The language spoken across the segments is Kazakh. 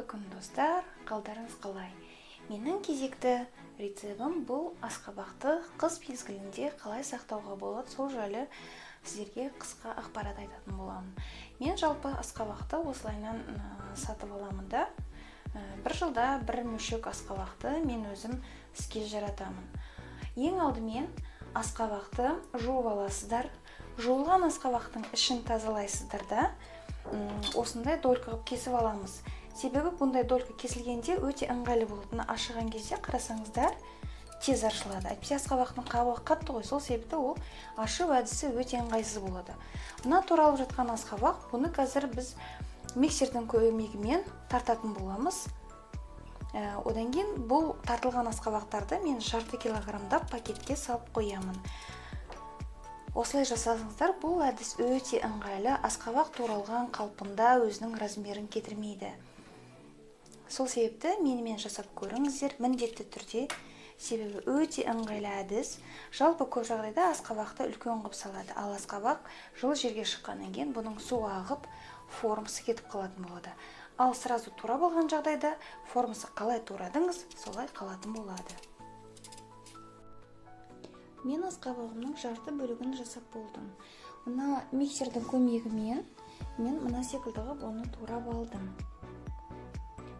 Қайырлы күн, достар! Қалдарыңыз қалай? Менің кезекті рецебім бұл асқабақты қыс мезгілінде қалай сақтауға болады, сол жайлы сіздерге қысқа ақпарат айтатын боламын. Мен жалпы асқабақты осылайынан сатып аламын да, бір жылда бір мөшек асқабақты мен өзім іске жаратамын. Ең алдымен асқабақты жуып аласыздар. Жуылған асқабақтың ішін тазалайсыздар да, осындай долька қылып кесіп аламыз. Себебі бұндай долька кесілгенде өте ыңғайлы болады. Мына ашыған кезде қарасаңыздар, тез аршылады. Әйтпесе асқабақтың қабығы қатты ғой, сол себепті ол ашу әдісі өте ыңғайсыз болады. Мына туралып жатқан асқабақ, бұны қазір біз миксердің көмегімен тартатын боламыз. Одан кейін бұл тартылған асқабақтарды мен жарты килограммдап пакетке салып қоямын. Осылай жасасаңыздар, бұл әдіс өте ыңғайлы. Асқабақ туралған қалпында өзінің размерін кетірмейді. Сол себепті менімен жасап көріңіздер міндетті түрде, себебі өте ыңғайлы әдіс. Жалпы көп жағдайда асқабақты үлкен қылып салады, ал асқабақ жылы жерге шыққаннан кейін бұның су ағып формасы кетіп қалатын болады. Ал сразу турап алған жағдайда формасы қалай турадыңыз, солай қалатын болады. Мен асқабағымның жарты бөлігін жасап болдым. Мына миксердің көмегімен мен мына секілді қылып оны турап алдым.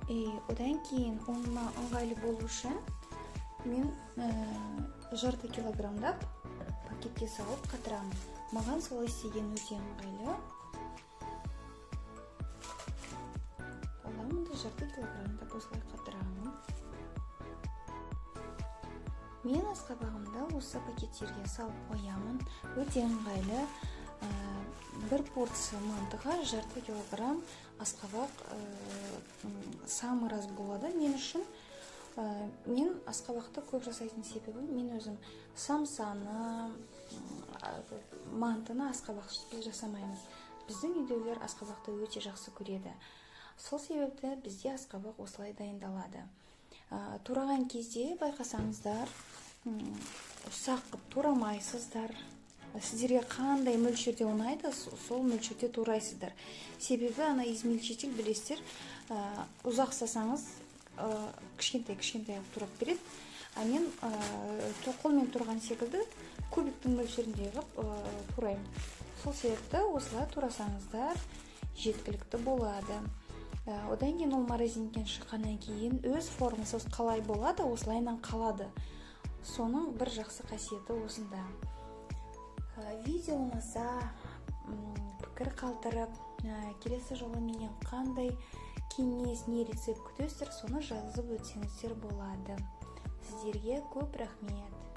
Одан кейін онына ыңғайлы болу үшін мен жарты килограммдап пакетке салып қатырамын. Маған солай істеген өте ыңғайлы. Аламын да жарты килограммдап осылай қатырамын. Мен асқабағымды осы пакеттерге салып қоямын. Өте ыңғайлы. Бір порция мантыға жарты килограмм асқабақ самый раз болады мен үшін. Мен асқабақты көп жасайтын себебім, мен өзім самсаны, мантыны асқабақсыз жасамаймын. Біздің үйдегілер асқабақты өте жақсы көреді. Сол себепті бізде асқабақ осылай дайындалады. Тураған кезде байқасаңыздар, ұсақ қылып турамайсыздар. Сіздерге қандай мөлшерде ұнайды, сол мөлшерде турайсыздар. Себебі ана измельчитель білесіздер, ұзақ ұстасаңыз, кішкентай-кішкентай қылып турап береді. А мен қолмен тураған секілді кубиктің мөлшерінде қылып тураймын. Сол себепті осылай турасаңыздар жеткілікті болады. Одан кейін ол морозильниктен шыққаннан кейін өз формасы қалай болады, осылайынан қалады. Соның бір жақсы қасиеті осында. Видео ұнаса, пікір қалдырып, келесі жолы менен қандай кеңес, не рецепт күтесіздер, соны жазып өтсеңіздер болады. Сіздерге көп рахмет.